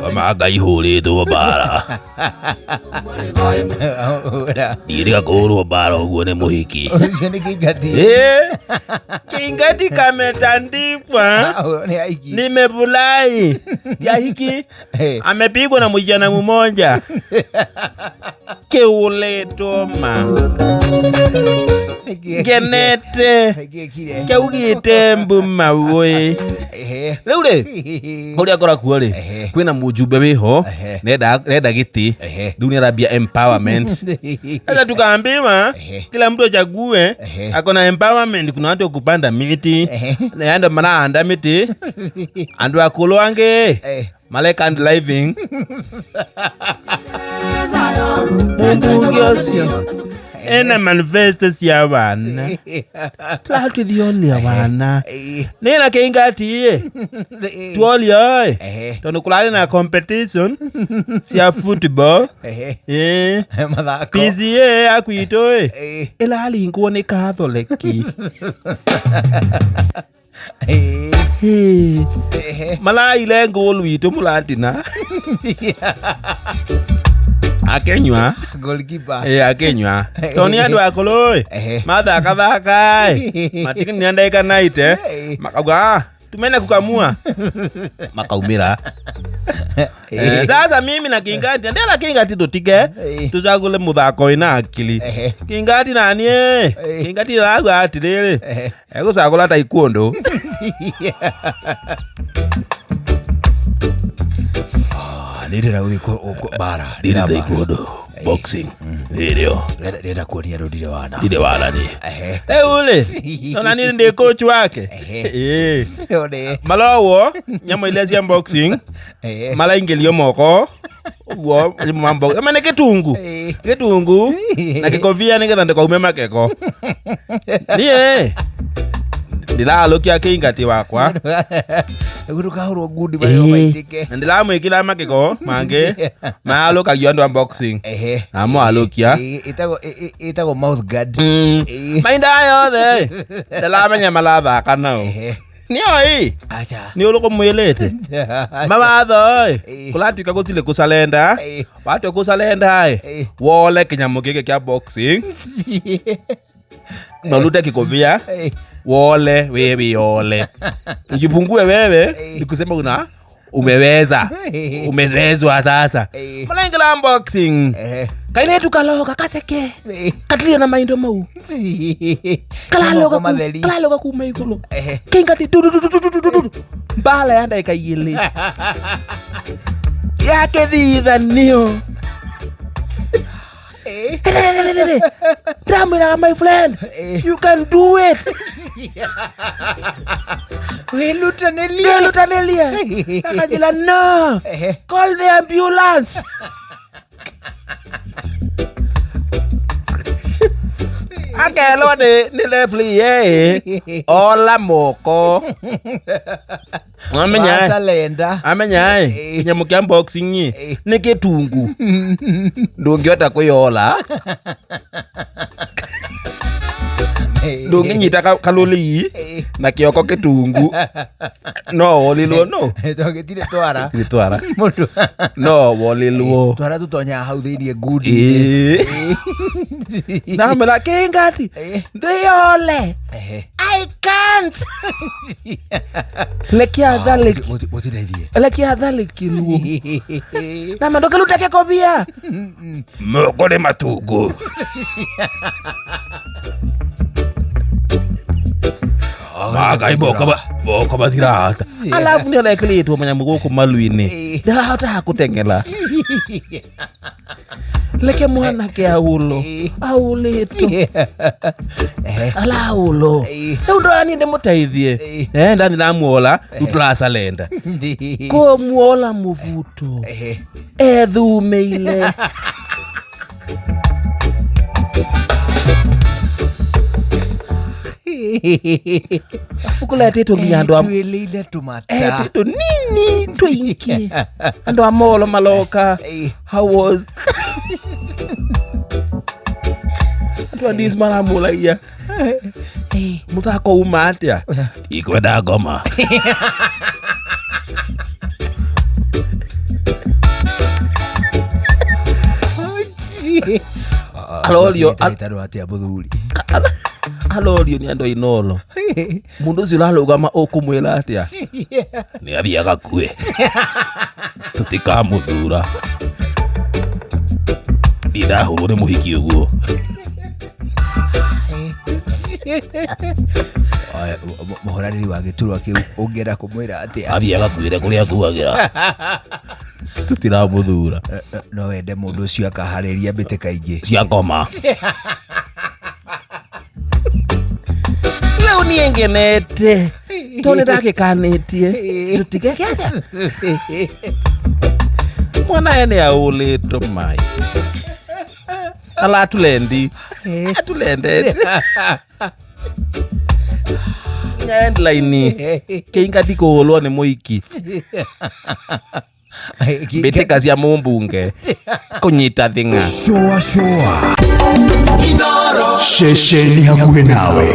Ngoma Ngai hũrĩtwo mbara. Ndirĩga kũhũrwo mbara ũguo nĩ mũhiki. Ũcio nĩ kĩngati. Eh, Kingati kametandikwa. Ahũrwo nĩ aiki. Nimefurahi. Yahiki Eh. amepigwa na mwijana mmoja. Kiuletwo ma. Ngenete. Gĩkire. Kĩaugĩte mbu mawĩ. Ehe. Rĩu rĩ, kũrĩa ngorakuo rĩ, Ehe. kwĩna mũjumbe wĩho, Ehe. nenda gĩtĩ. Ehe. Rĩu nĩarambia empowerment. Sasa tukaambiwa Ehe. kila mtu achague Ehe. ako na empowerment. Kuna watu wa kupanda miti Ehe. na andu marahanda miti andu akulu angi Eh. mareka driving mumbunge ucio ena manifesto cia wana tũratũthiolia wana Eh. nina kĩingati tuolia ĩ Ehe. tondũ kũrarĩ na competition cia football Ehe. ĩ Mathako. PCA akwitũ ĩ Eh. ĩraringwo nĩ katholeki Eh. Ehe. maraire ngũlũ itũ mũratina akĩnyua Goalkeeper. ĩ akĩnyua tondũ nĩ andũ akũrũ ĩ Ehe. mathakathaka ĩ matikinya ndagĩka naite makauga "Ah, tumeenda kukamua makaumĩra. Eh, sasa mimi na kingati ndela kingati tutike Eh. tucagule muthako wina akili. Ehe. Kingati nanie Eh. kingati rauga atiriri Ehe. egũcagũra taekwondo. Ah, nĩ ndĩrenda gũthiĩ mbara. Ndire taekwondo. Boxing. Nĩrĩo. Ndĩrenda kuonia andũ ndirĩ wana. Ndire wara ni. Ehe. Rĩu rĩ ona niĩ ndĩ coach wake. Ehe. Ĩĩ. One. Marowo nyamũ iria cia boxing Ehe. maraingĩrio moko ũguo mambo ema nĩ gĩtungu Eh. gĩtungu na gĩkobia nĩgetha ndĩkaume makeko niĩ ndĩralũkia kĩingati wakwa. Nĩguo ndũkahũrwo ngundi magego maitĩke. Na ndĩramwĩkĩra makeko mangĩ maralũkagio andũ a boxing. Ehe. Namwalũkia. Eh, ĩtagwo mouth guard. Eh. Mainda yothe ndĩramenya marathaka nao. Ehe. Nĩoĩ Acha. nĩ ũrĩkũ mwĩrĩte mawatho ĩ Eh. kũratuĩka gũtirĩ kũcalenda Eh. watua kũcalenda ĩ Eh. wole kĩnyamũ gĩkĩ kĩa boxing na ũrute kĩkũbia Eh. wole wewe ole ujipungue wewe Eh. ni kusema una umeweza Eh. umewezwa sasa Eh. manaingĩra boxing Ehe. kainetu kaloka kaseke Eh. katiria na maindo mau Moko matheri. karaloka kuma igũrũ Ehe. kingati dududududududu mbala ya ndagĩka igĩrĩ ya kĩthithanio. Eh. Ndĩramwĩraga my friend, Eh. you can do it. Wĩrutanĩrie. Wĩrutanĩrie. Akanjĩra no, Ehe. call the ambulance. Akerwo nĩ referee ĩ ola moko amenya Wasalenda. amenya ĩ Eh. kĩnyamũ kĩa boxing ĩ Eh. nĩ gĩtungu ndũngĩhota kwĩyola Eh. ndũngĩnyita kalũlii Eh. na kĩoko gĩtungu no wolilwo no Tondũ gĩtirĩ twara. gĩtirĩ twara Mũndũ. no wolilwo. Twara tũtonyaga hau thĩiniĩ ngundi-inĩ. Ĩĩ. Namwĩra kĩngati Eh. ndĩyole. Ehe. I can't. Lekia athaliki. Mũtindeithie. Lekia athaliki luo. Na mandoke lutake kobia. Moko nĩ matungu. Magai moko matirahota. Alafu nĩ orekeretwo manyamũ gũkũ malu-inĩ. Eh. Ndarahotaga kũteng'era. Leke mwanake aulo. Eh. Aulĩtwo. Ehe. Alaulo. Eh. Rĩu ndora niĩ ndĩmũteithie. Eh. Eh, ndathi ndamuola rĩu tũracalenda. Kũmuola mũbuto. Ehe. Ethumeile. Kũletĩtwo nginya andũ a Twĩlĩire tũmata. etĩtwo nini tũingĩ andũ a molo maloka. Eh. How was andũ a news maramũragia mũthako uma atĩa Ikwenda ngoma. Arorio Ĩtano atĩa mũthuri? Arorio nĩ andũ a Inoro, mũndũ ũcio ũrarũgama ũkũmwĩra atĩa? Nĩ athiĩ agakue, tũtikamũthura. Niĩ ndahũrwo nĩ mũhiki ũguo. Oya, mũhũranĩri wa gĩturwa kĩu ũngĩenda kũmwĩra atĩa? Athiĩ agakuĩre kũrĩa akuagĩra, tũtiramũthura. No wende mũndũ ũcio akaharĩria mbĩtĩka kaingĩ? Cia ngoma. Rĩu niĩ ngenete tondũ nĩ ndagĩkanĩtie tũtigeke atĩa. Mwana ene aũlĩtwo mai ala atulendi atulendete nginya endline kĩinga ndikũhũrwo nĩ mũiki mbĩtĩka cia mũmbunge kũnyita thing'a. Cũa cũa ceceni hakuhĩ nawe.